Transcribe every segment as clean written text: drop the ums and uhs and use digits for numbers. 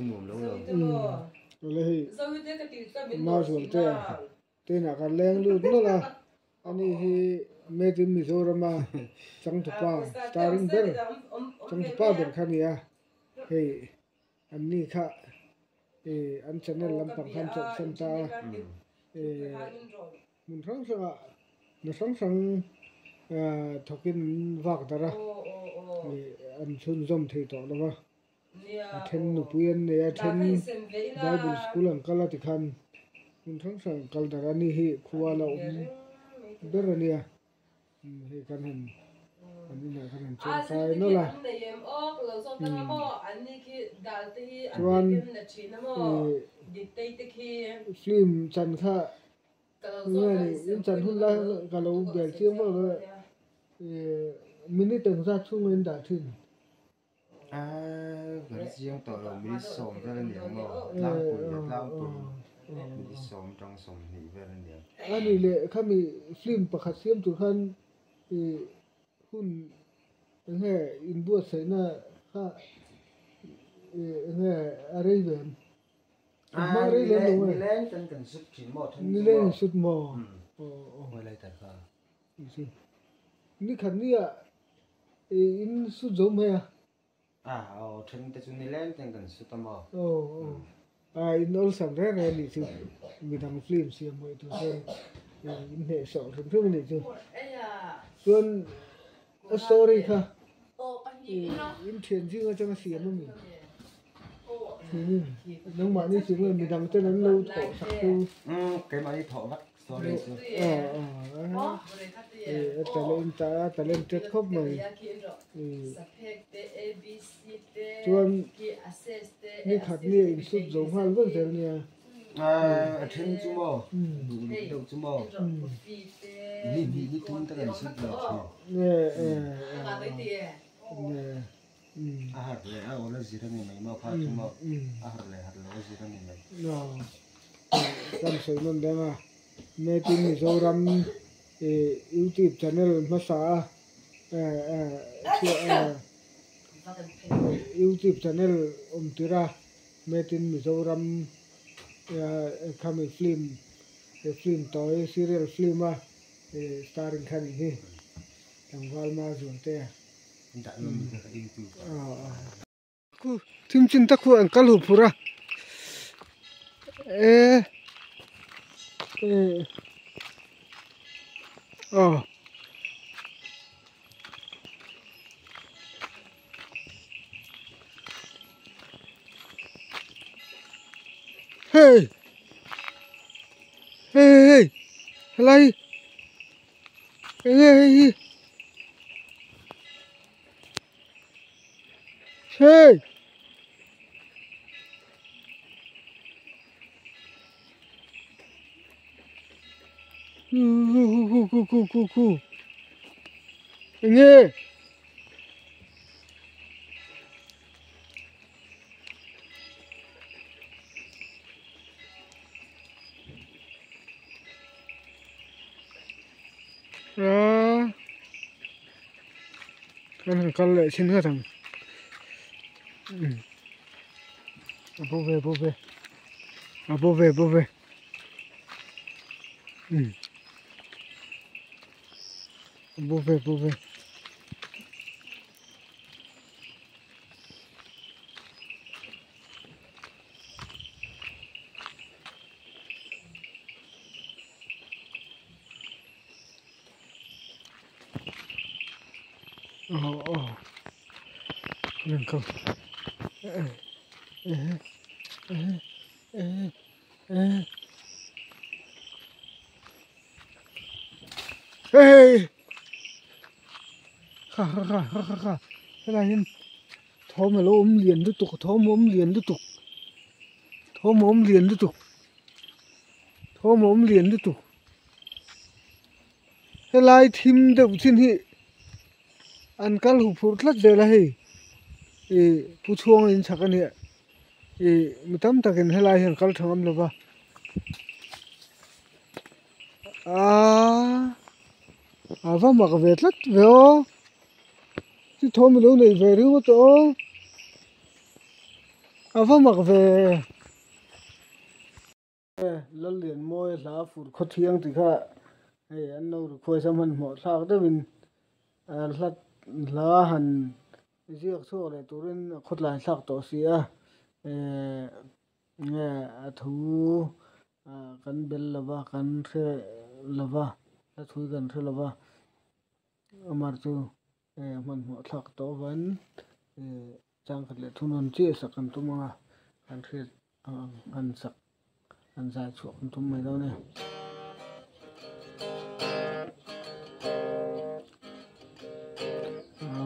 Nuam lo lo. Awle hei Mazualtea te inah kan leng lut nawlh a, ani hi Made in Mizoram a changtupa starring ber changtupa ber kha a ni a, hei an ni kha ih an channel lampang khan chawlhsan ta a, ih hmun hrang hrangah hna hrang hrang thawkin an vak darh a, ih an chhunzawm thei tawh lo va. A then nupui an nei a, a then Bible school an kal a tikhan hmun hrang hrang an kal darh a, ni hi khua la awm ber a nia, hei kan han an inah kan han cheng kai nawlh a, chuan ih film chan kha nge ni in chan hun lai ka lo bel chiang vak lo e, ih minute engzat chhung in dah thin. Ka hre chiang tawh lo minute sawm vel a ni ang maw tlangpui a tlangpui minute sawm atang sawmhnih vel a ni ang. A nih leh khami film pakhat siam tur khan ih hun eng nge inbuatsaihna kha ih eng nge a rei ve em? A hma rei lem lo nge? Nileng ten kan sut thin maw then chu maw? Nileng in sut maw? Aw lai tar kha. Ni khat nia in sut zo mai a. A aw then te chu nileng ten kan sut a maw? Aw aw a in awlsam reng reng a nih chu midang film siam hawih tur chuan in hnehsawh hrim hrim a nih chu. Chuan a story kha in thian zing atanga siam a mi? Nangmahni siam nge midang ten an lo thawh sak chu? Keimahni thawh vek. Story chu. A talent a talented khawp mai. Chuan ni khat ni a insut zo nghal vek zel nia. A then chu maw duh luh deuh chu maw ni hnih ni thum te kan insut lo thin. A harh leh a awl a zir a ni mai maw kha chu maw a harh leh harh loh a zir a ni mai. Kan sawi nawn dang a, Made in Mizoram YouTube channel hmasa a YouTube channel awm tir a, Made in Mizoram khami film film tawi serial film a starring kha nih hi tlangval Mazualtea. Khu thim chin tak khu an kal hu phur a e e aw hei hei hei helai enge hei hi. Hey! Khu khu khu khu khu. Enge? A kan han kal leh thin ngawt ang a bo ve bo ve a bo ve bo ve a bo ve bo ve. Aw aw lang kal hei kha kha kha kha kha kha helai hian thawm alo awm lian lutuk thawm a awm lian lutuk thawm a awm lian lutuk thawm a awm lian lutuk. Helai thim deuh chin hi an kal huh phurh tlat zel a hei ih pu chhuang in chak a nia ih mi tam takin helai hi an kal tha ngam lo va aaa a va mak ve tlat ve aw chu thawm ilo neih ve ringawt aw. A va mak ve. Lallianmawia hla fur khawthiang tih kha hei an lo request a hmanhmawh thlak deuhin hla hla han ziak chhuak leh turin a khawtlai thlak tawh si a nge a thu kan bel lova kan hre lova hla thu kan hre lova amar chu hmanhmawh thlak tawh avangin changkhat leh thunawn chiah sak kan tum ang a kan hriat ang ang han sak an zai chhuah kan tum mai dawn e.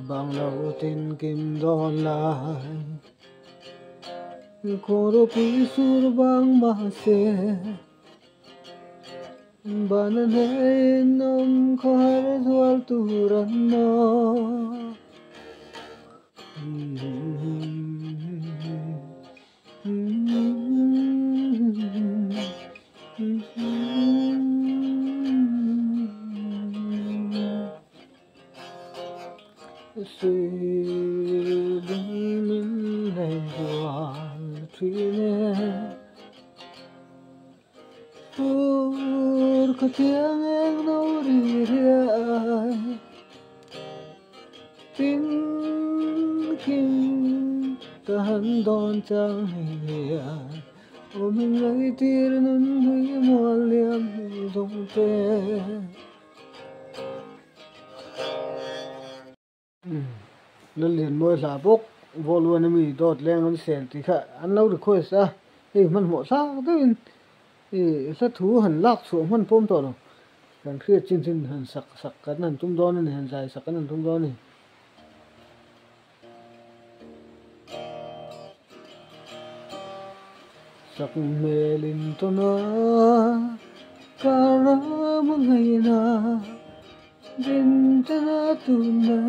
Banglo tin kim dawn lai Kawrpui sur bang mahse Bana hnen awm khawhar zual tur an maw. Lallianmawia hla bawk Valuan a mi dawt leng an sel tih kha an lo request a, hei hmanhmawh thlak deuhin ih hla thu han lak chhuah hman pawm tawh lo, kan hriat chin chin han sak sak kan han tum dawn a ni, han zai sak kan han tum dawn a ni. Sak hmelin tawn a, kar ram a ngaihna. Dintana tuna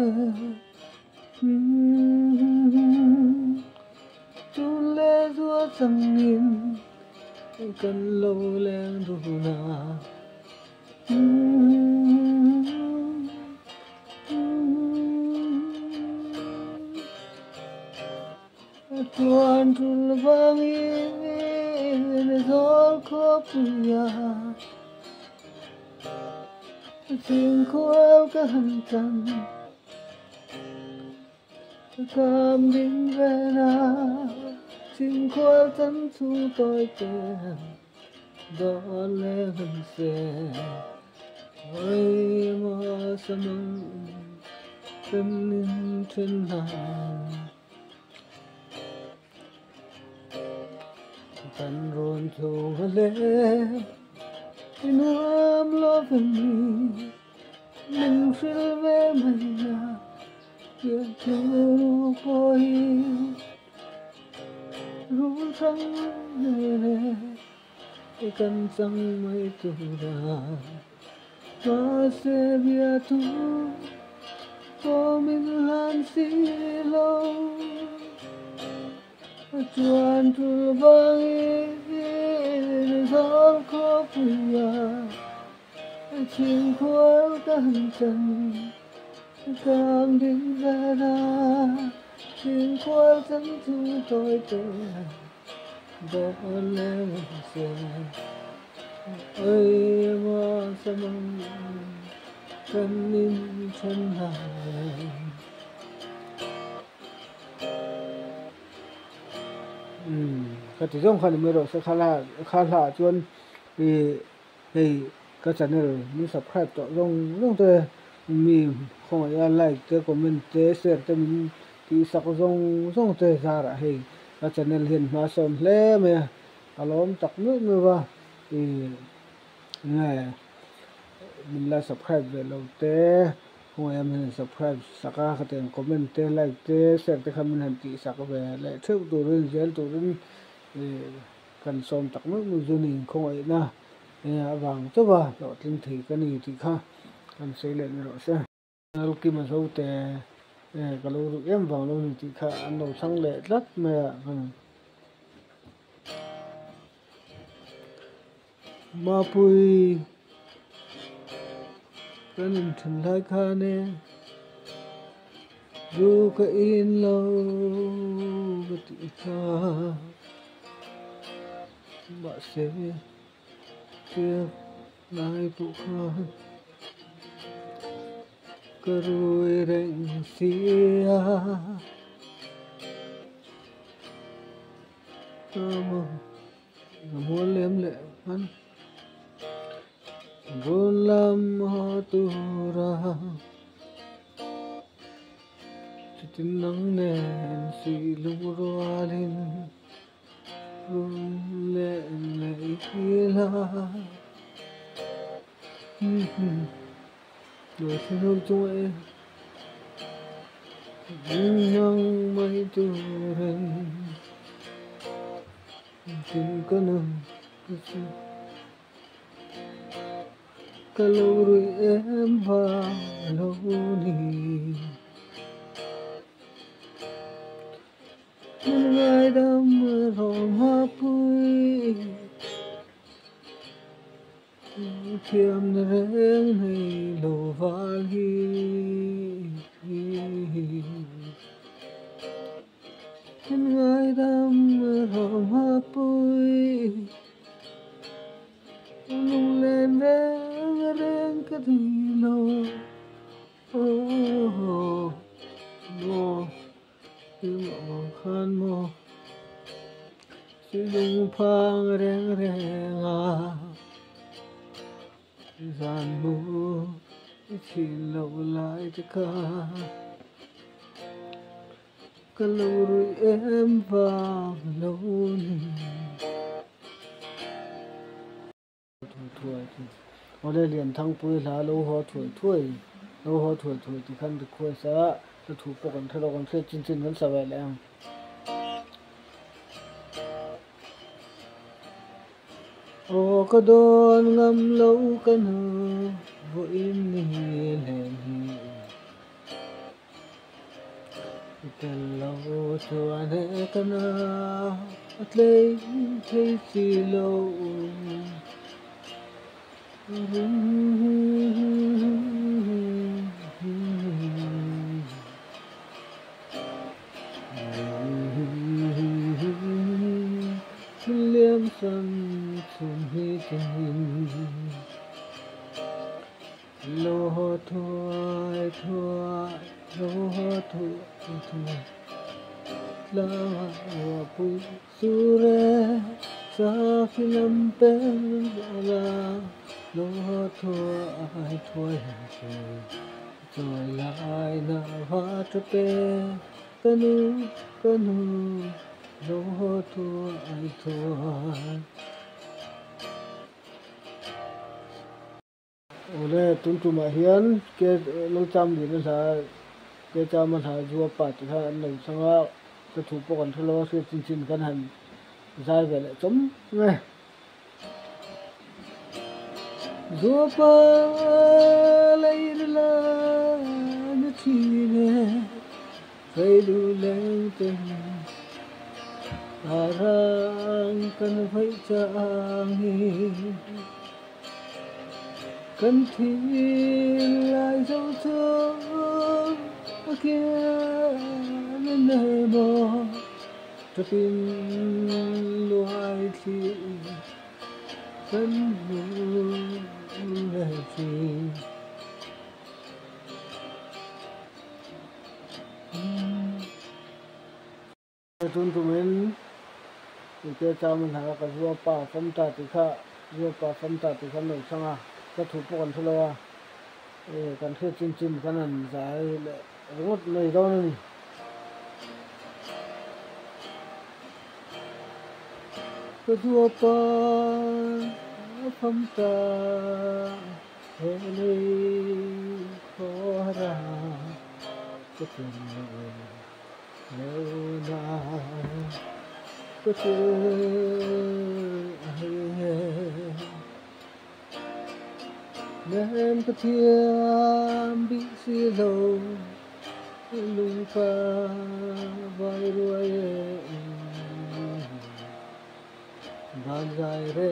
Tun leh zua changin kan lo leng dun a. Tuan tul vangin zawl khawpuia. Chhingkhual ka han chan Kam ding ve na Chhingkhual chan chhung tawi te Dawn leh han se Hawi maw samang Kan in then nan Kan rawn chhung a hle I nuam lo ve mi Min hrilh ve mai a Pian thur pawh hi Rul hrang nen e Kan chang mai tur a Mahse bia thu pawh min hlan si lo. Chuan tul vangin zawl khawpuia chhingkhual ka han chan kam ding ven a, chhingkhual chan chu tawi te dawn leh se. Oi maw samang kan in then lai. Umm ka ti zawng khan erawh se kha hla kha hla ah chuan ih hei ka channel min subscribe tawh zawng zawng te mi khawngaih a like te comment te share te min tih sak zawng zawng te zarah hei ka channel hian hma sawn hle mai a. Ka lawm tak meuh meuh a, ih nge min la subscribe ve lo te, khawngaih a min han subscribe sak a, khatiang comment te like te share te kha min han tih sak ve leh theuh turin zel turin ih kan sawm tak meuh meuh chu ni khawngaihna avang chauh a hlawhtling thei ka ni tih kha kan sawi leh ni rawh se. Lalkima Zote ka lo ruih em vang lo ni tih kha an lo chhang leh tlat mai a. Mapui kan inthen lai khan e. Zu ka in lo ka tih kha mahse chiang lai pawh khan ka rui reng si a. Ka mual lem leh hman Run lam haw tura chutin nang nen suih lung rualin run leh leh ila. Hnuai chunga e nang mai turin tin ka nun ka chu. Ka lo rui em vang lo ni. Min ngaidam rawh hmapui. Thiamna reng nei lo val hi. Min ngaidam rawh hmapui. Lunglen reng reng ka ni lo. Aw maw keimah vang khan maw silung phang reng reng a zan mu i chhin loh lai te kha ka lo rui em vang lo ni. Thuai thuai ti. Awle Lianthangpui hla lo haw thuai thuai, lo haw thuai thuai ti khan request a, ka thu pawh kan hre lo, kan hriat chin chin kan sa ve leh ang. Aw ka dawn ngam lo ka nu vawiin ni hlen hi. I tel lo chuan he ka na a tlei thei si lo. Liam san chhum hi chungin. Lo haw thuai thuai, lo haw thuai thuai, tlangah ruahpui sur e, sakhi lam peng zawh la, lo haw thuai thuai ang che, chawi lai na va tap e, ka nu, ka nu, lo haw thuai thuai. Awle tun tumah hian ke Lalchamliana hla ke Chama hla Zua pa tih kha an lo chhang a, ka thu pawh kan hre lo a, hriat chin chin kan han zai ve leh chawm nge. Zua pa lei rila na thin e, fei lu leng ten a rang kan vaih chang hi. Kan thil lai zo chu a kian nei maw Tupin luai thli kan hmu leh thin. Tun tumin Ike Chama hna ka zua pa fam ta tih kha zua pa fam ta tih kha an lo chhang a, ka thu pawh kan hre lo a, kan hriat chin chin kan han zai leh ringawt mai dawn a ni. Ka zua pa fam ta he lei khawhara ka chen lo. Nem ka thiam bik si lo lung ka vai ruai e van zai re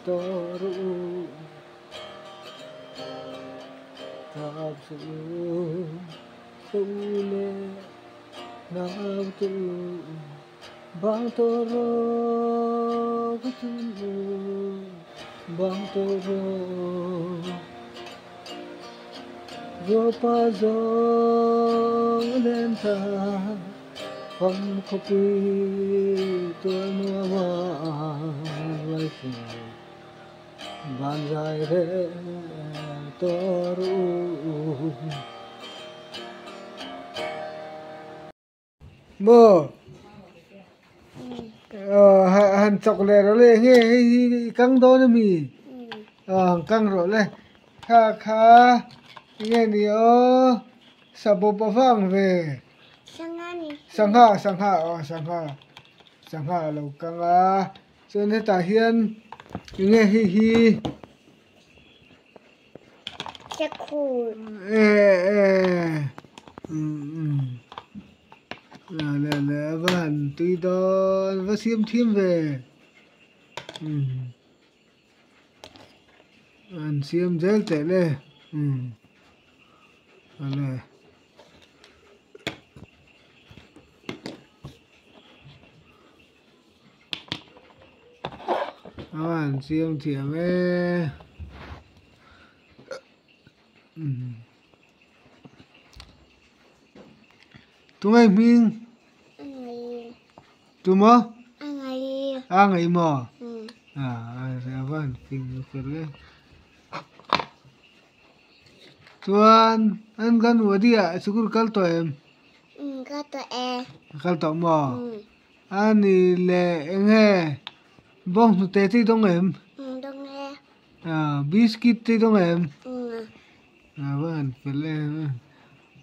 to ru tap su. Ka u leh nau te u bang tawh rawh ka chun u bang tawh rawh Ruapa zawng a len ta fam khawpui tual nuama ruai fing. Van zai rel tawh rawh u. Maw han chawk leh rawh le enge hei hi i kang dawn ami han kang rawh le kha kha enge ni aw sabawp a vang ve sangha sangha aw sangha sangha a lo kang a. Chuan hetah hian enge hei hi le le a va han tui dawn a va siam thiam ve an siam zel teh le awle. A an siam thiam e tunge hming tuma a ngaih maw a va han fing fel e chuan an kan wadi ah sikul kal tawh em kal tawh maw. A ni le eng nge bawnghnute te i dawng em? Dawng e. Ah biscuit te i dawng em? Umm. A va han fel em em.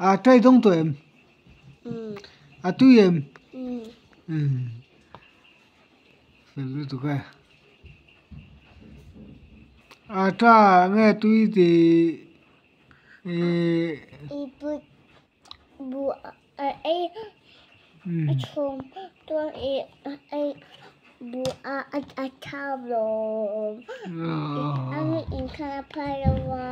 A ta i dawng tawh em? Umm. A tui em? Umm. Umm. Fel lutuk e. A ta nge tui tih ih. I put Buh a ei a chhum chuan ih a ei buh a a thau lo a mi in khan a phai lo a.